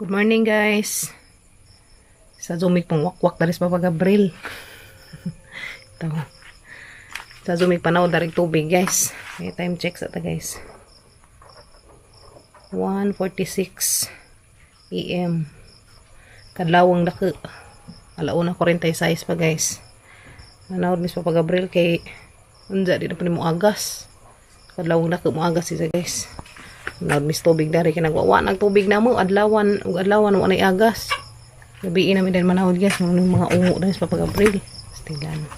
Good morning, guys. Sa Zumik pong wakwak dari sa Papa Gabriel. Ito. Sa Zumik panaw dari tubig, guys. May time check sa ta, guys. 1:46 AM. Kadlawang dako. Alauna 46 pa, guys. Manawod mis Papa Gabriel kay unja di na pa nimo agas. Kadlawang dako mo agas siya, guys. Manawod mis tubig dari kay nagwawa nag tubig na mo adlawan ug adlawan wa nay agas. Gabi na mi dahil manawod, guys, mga ungo dahil sa Papa Gabriel. Stilan.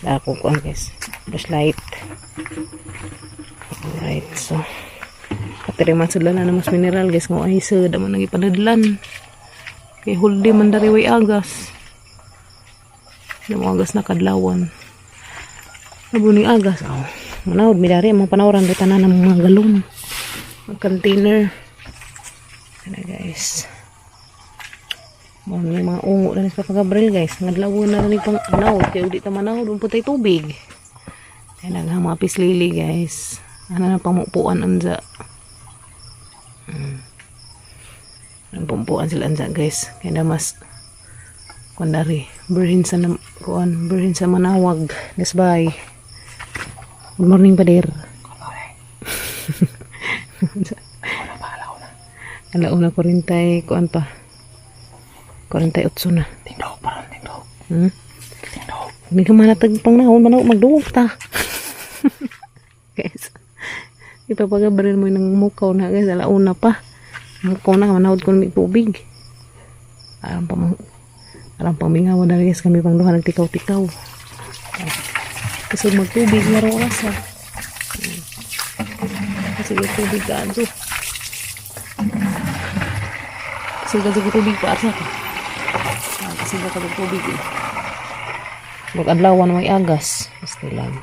Dako ko, guys. Flashlight. Alright, so katiri man sila na mas mineral, guys, nga ay sa man nang ipanadlan. Kay huldi man dari way agas. Di mo agas na kadlawan. Abo ni agas. Oh. Manawod mi dari among panawran di tanan ng mga galon. Mga container. Ano, guys. Mo ni mga ungo na ni sa Papa Gabriel, guys. Ngadlawon na rin pang manawod kay di ta manawod pud tay tubig. Kaya naghang mga pislili, guys. Ano na pamupuan anza. Ang pumpuan sila anza, guys. Kaya na mas kundari berhin sa kuan berhin sa Manawag. Yes, bye. Good morning, pader. Wala pa, alauna. Alauna 40 kuan pa. 48 na. Tingdog, parang tingdog. Tingdog. Hindi ka manatag pang nahon, manaw, magduwag ta. Guys, ipapagabaril mo yung mukaw na, guys, alauna pa. Mukaw na, manawad ko may tubig. Aram pa mang, aram pang mingaw na, guys, kami pang duha nagtikaw-tikaw. Kasi magtubig, laro oras ha. Kasi tubig ka, adto. Kasi tubig pa, arsa ka. Ah, kasi ka tubig eh. Mag-adlawan may agas. Basta lang.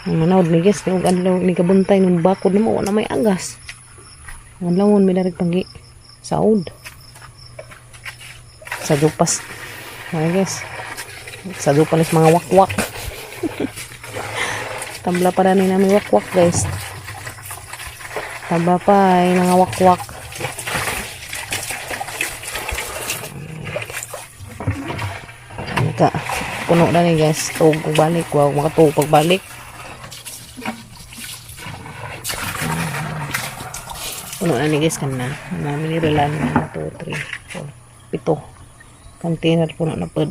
Ang manawad ni guys, kay og adlaw ni kabuntay ng bakod na mo, wala may agas. Ang adlawon may darig panggi saud. Sa dupas. Mga guys. Sa dupas is mga wakwak. Tambla pa rin namin wakwak, guys. Tamba pa ay mga wakwak. Ano ka? Puno na ni, guys. Tuog balik. Wow, makatuog pagbalik. Puno na ni, guys, kana. Namin ni Relan. 1, 2, 3, 4, 7. Container puno na pod.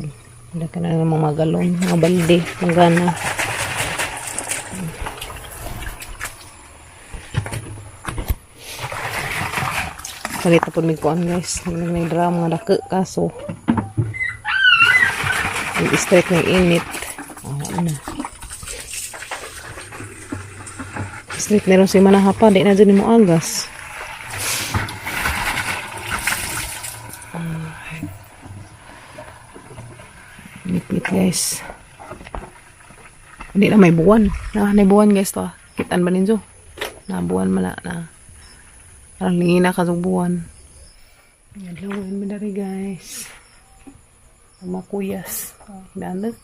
Wala ka na ng mga galon, mga balde, manggana. Palit na po may kuan, guys. May drum nga dako kaso. Ang strike ng init. Oh, ano. Strike meron si manahapa. Di na dyan mo agas. Init, guys. Hindi na may buwan. Na, may buwan, guys, to. Kitan ba ninyo? Na buwan man na. Na. Parang lingin na kasong buwan. Adlawin mo dari, guys. Ang mga kuyas. Danak.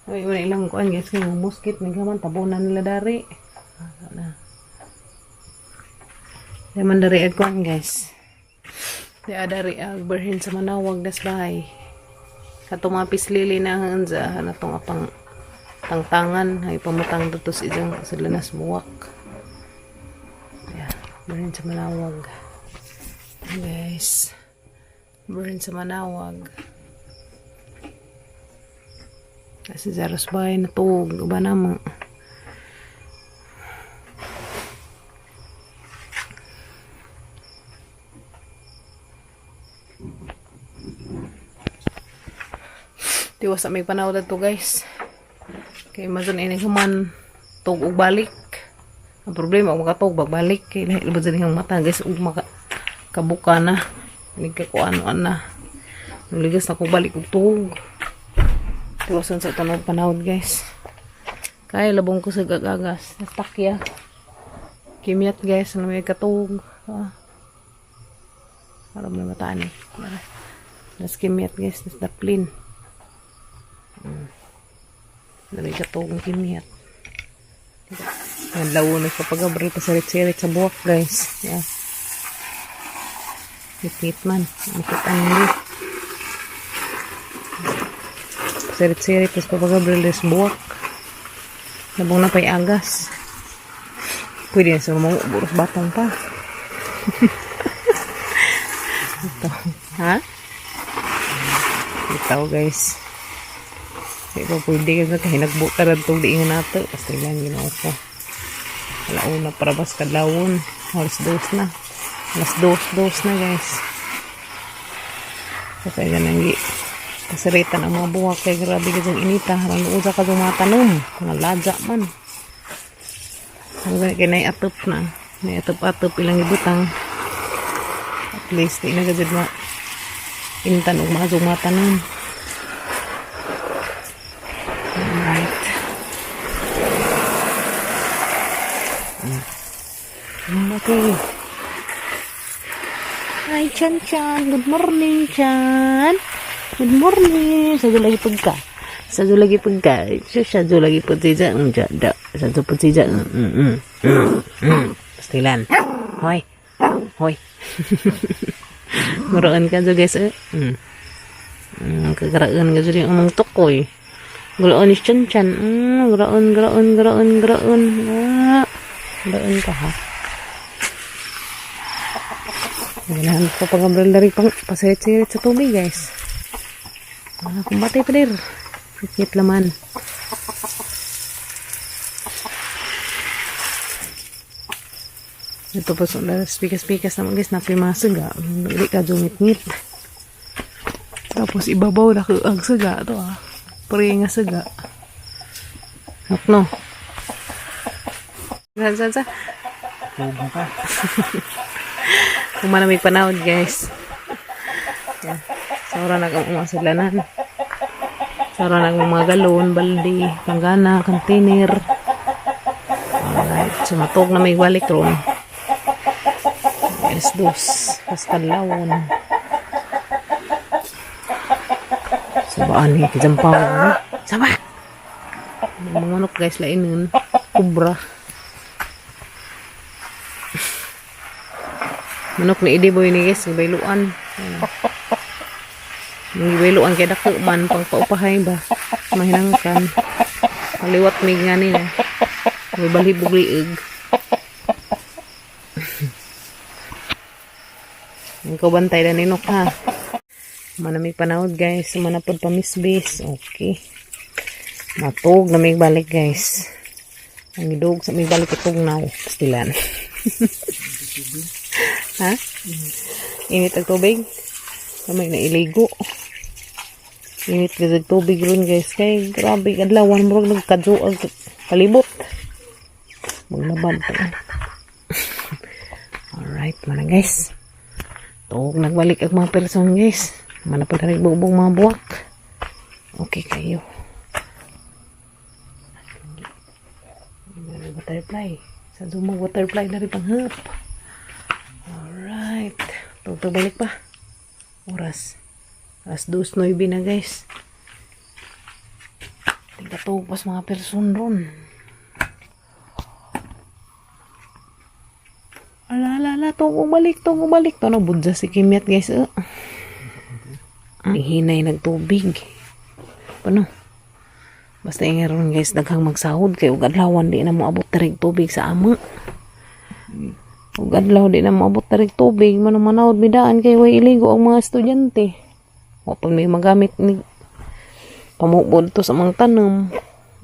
Ay, wala ilang kuan, guys. Kaya mga muskit. May gaman. Tabunan nila dari. Ah, na. Di man dari ag kuan, guys. Di adari ag berhin sa Manawag das bahay. Kato mga pislili na ang anza. Na tong apang tangtangan. Ay pamutang dito sa isang sila nas buwak. Yeah, berhin sa Manawag. Guys. Berhin sa Manawag. Kasi zeros bahay natug. Uba na mo. Tiwas na may panahon to, guys. Kay mazon ini human tug og balik. Ang problema og makatug bagbalik kay lahi lubod sa niyang mata, guys, ug maka kabuka na. Nagkakuan na. Ligas na ko balik og tug. Tiwasan sa tanong panahon, guys. Kaya labong ko sa gagagas. Nastakya. Kimyat, guys. Ano may katug. Ah. Para mo mataan eh. Nas kimyat, guys. Nas daplin. Ano may katug ng kimyat. Ang lawo na sa pag-abril pa sirit-sirit sa buwak, guys. Yeah. Ngit man. Makita nili. Sirit-sirit. Tapos Papa Gabriel des buwak. Nabong na pa'y agas. Pwede na sa mga buros batong pa. Ito. Ha? Ito, guys. Di pa pwede kasi kahinagbo ka rin itong diingan nato. Basta lang ginawa ko. Alauna para bas kadlawon. 2:30 na. 2:02 na, guys. So kaya ganang gi. Kasiritan ang mga buwak kay grabe kasi inita. Harang usa ka mga tanom. Mga ladya man. Ang gani kay nay atop na. Nay atop-atop ilang ibutang. At least di na gajud ma intan og mga mga tanom. Alright. Okay. Hi, Chan Chan. Good morning, Chan. Good morning. Sa lagi pagka. Sa lagi pagka. Sa lagi pagka. Sa pagka. Pastilan. Hoy. Hoy. Muraan ka dyan, guys. Eh. Kagaraan ka dyan yung among tukoy. Gulaon ni Chan Chan. Gulaon, gulaon, gulaon, gulaon. Ah. Gulaon ka ha. Ganahan ko pag umbrella rin pang pasirit-sirit sa tubig, guys. Ah, kumbate pa dir. Ngit laman. Ito pa sa pikas-pikas naman, guys, napi mga suga. Hindi ka jungit-ngit. Tapos ibabaw na ang suga. Ito ah. Puri nga suga. No. Sa, sa, sa. Tulog ka. Kung may panahon, guys. Yeah. Saura na ang mga sudlanan. Saura na ang mga galon, balde, panggana, container. Alright. So, matog na may walik ron. 2:00. Paskalawon. Sabaan ni kijampaw. Saba! Mga manok, guys, lain nun. Kubra. Manok ni Idi boy ni, guys, gibayluan. Ang gibayluan kay dako man pang paupahay ba. Mahinangkan. Kaliwat mi nga nila. May balhibog liig. Ikaw bantay na ninok ha. Manamig panahon, guys. Manapod pa misbis. Okay. Matug na may balik, guys. Ang idog sa may balik itog now. Pastilan. Ha? Init ang tubig. Kamay na iligo. Init gud tubig ron, guys. Kay grabe adlawan murag nagkadyo ang palibot. Maglabad pa. Alright, mana, guys. Tuog nagbalik ang mga person, guys. Mana pa rin bubong mga buwak. Okay kayo. May butterfly. Sa dumag butterfly na rin pang hup. Alright. Tugtog balik pa. Oras. 2:09 na, guys. Tingkatug pas mga person ron. Ala, ala, ala. Tungong balik, tungong balik. Ito na, budya si Kimyat, guys. Eh. Ang hinay nagtubig. Paano? Basta yung ron, guys, daghang magsahod kay ug adlawan di na mo abot tarig tubig sa ama. Ug adlaw di na mo abot tarig tubig, manawd midaan kay way iligo ang mga estudyante. Wa pa may magamit ni pamubod to sa mga tanom.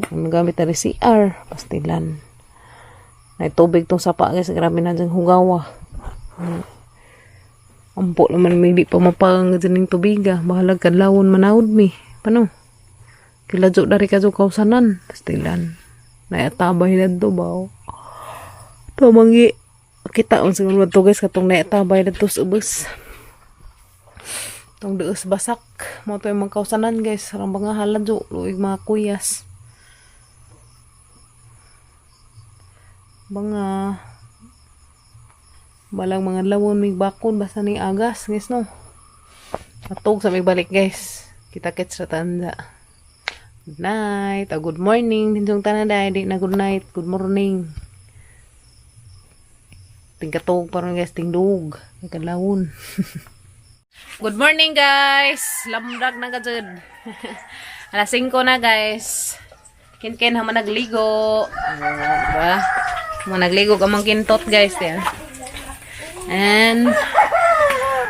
May magamit na CR, pastilan. Nay tubig tong sapa, guys, grabe na dyan hugawa. Ampo naman may di pa mapang dyan ning tubiga. Bahalag kadlawon manawd mi. Paano? Kiladyo dari kadyo kausanan. Pastilan. Naiatabay na to ba? Tumangi. Kita ang siguro to, guys, katong naiatabay na to sa ubos. Tong deus basak. Mo to yung mga kausanan, guys. Sarang mga haladyo. Luig mga kuyas. Mga balang mga lawon may bakon basta ning agas, guys, no. Matug sa may balik, guys. Kita kits sa tanda. Good night. O good morning. Dinjong tanan dai di na good night. Good morning. Tingkatog pa ron, guys, tingdug. Kay kadlawon. Good morning, guys! Lamdag na kajud. Alas 5 na, guys. Kinkin haman nagligo. Oh, diba? Haman nagligo kamang kintot, guys. Yan. And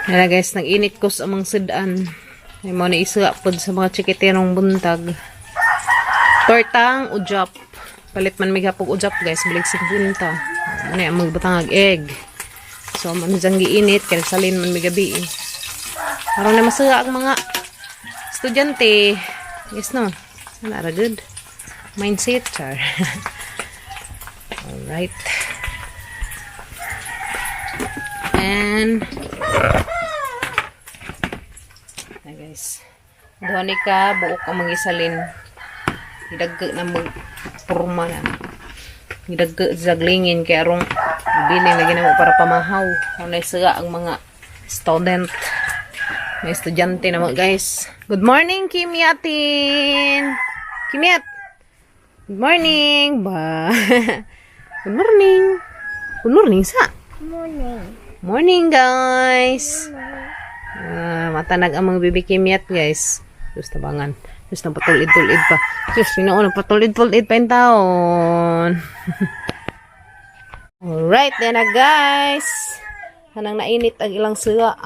nala, guys, nag-init ko sa amang sudan. Ay mo ni isa pod sa mga chikiterong buntag. Tortang ujap. Palit man mighapog ujap, guys, balik 50. Ano yung magbutang egg. So man diyang giinit kay salin man migabi. Eh. Aron na masuha ang mga estudyante. Yes no. Ana ra good. Mindset char. Alright. And na, guys. Duha ni ka buok ang mga isalin. Gidagga na mag purma na. Gidagga zaglingin kay arong bilin lagi na mo para pamahaw. Kung naisuga ang mga student. May estudyante na mo, guys. Good morning, Kimyatin! Kimyat! Good morning! Ba? Good morning! Good morning sa! Morning. Morning, guys! Ah, matanag ang mga bibi Kimyat, guys. Diyos tabangan. Diyos na patulid-tulid pa. Diyos, sinoon, patulid-tulid pa yung taon. Alright, then na, guys. Hanang nainit ang ilang suwa.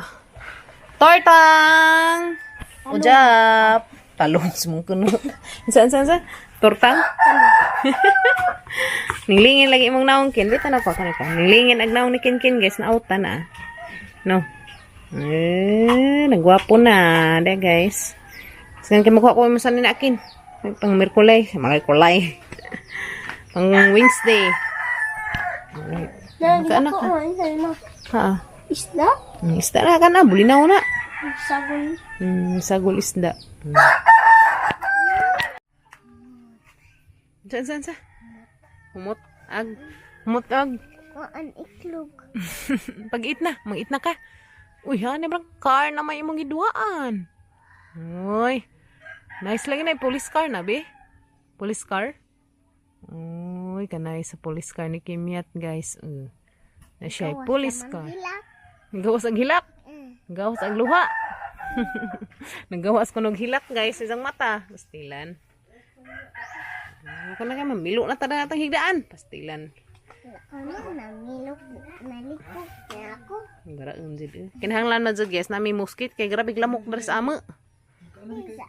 Tortang! Ujap! Talong sa kuno. Saan, saan, saan? Tortang? Ninglingin lagi imong naong kin. Bita na ko kanay ko. Ninglingin ag naong ni Kin Kin, guys, naauta na. No. Eh, nagwapo na, de, guys. Sige kay makuha ko mo sa nina akin. Pang Merkulay, mga kulay. Pang Wednesday. Alright. Nalagyan Anak ko mo. Ha. Isda? Isda na ka na, bulinaw na. Sagol. Sagol isda. Saan, saan, saan? Humot, ag. Humot, ag. Kuan iklog. Pag-eat na, mag-eat na ka. Uy, ha, brang car na may imong giduaan. Uy. Nice lagi na yung police car na, be. Police car. Uy, kanay sa police car ni Kimyat, guys. Na siya, ay police car. Hilak. Nagawas ang hilak. Nagawas ang luha. Nagawas ko nog hilak, guys, isang mata. Pastilan. Ano ka na kay mamilo na tada natang higdaan. Pastilan. Ano namilok nalikog na ako. Garaon jud eh. Kinahanglan man jud, guys, nami muskit kay grabe lamok diri sa amo. Isa.